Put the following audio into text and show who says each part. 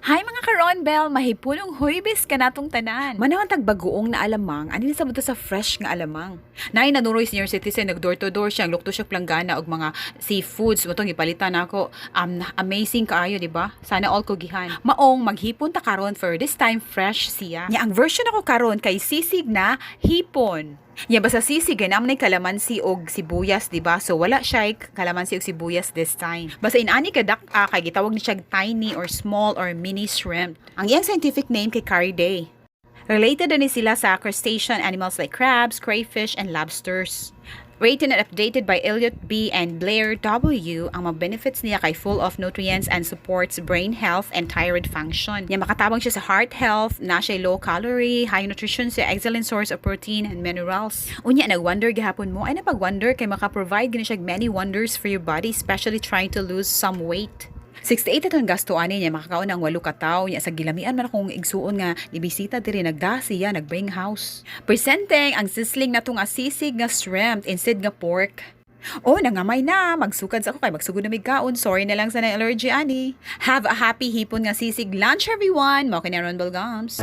Speaker 1: Hi, mga ka-Ronbel, mahipunong Huybes kanatong tanan. Manawan tag bagoong na alamang, ani sa sa fresh nga alamang. Naay nanuroy senior citizen, nag door to door siya, lukto siya planggana og mga seafoods, motong gipalitan nako. Amazing kaayo, di ba? Sana all kugihan. Maong maghipon ta karon for this time, fresh siya. Nya ang version ako karon kay sisig na hipon. Nya basta sisig kay naman kalamansi og sibuyas, di ba? So wala siya kalamansi og sibuyas this time. Basta inani ka dak-a kay gitawag ni siya tiny or small or mini shrimp. Ang iyang scientific name kay Caridae. Related ni sila sa crustacean animals like crabs, crayfish, and lobsters. Rated and updated by Elliot B. and Blair W. Ang mga benefits niya kay full of nutrients and supports brain health and thyroid function. Nya makatabang siya sa heart health, na siya low calorie, high nutrition siya, excellent source of protein and minerals. Unya, nag-wonder gihapon mo, ay napag-wonder kay maka-provide gini siya many wonders for your body, especially trying to lose some weight. 68 itong gasto ani niya, makakaon ang walo ka tawo. Niya sa gilamian man akong igsuon nga nibisita diri, nagdasi siya, nag-bring house. Presenting ang sizzling na tong sisig nga shrimp instead nga pork. Oh, nangamay na. Magsukad sa ako kay magsugod na mig kaon. Sorry na lang sa na allergy ani. Have a happy hipon nga sisig lunch, everyone. Mao kini Ron Gums.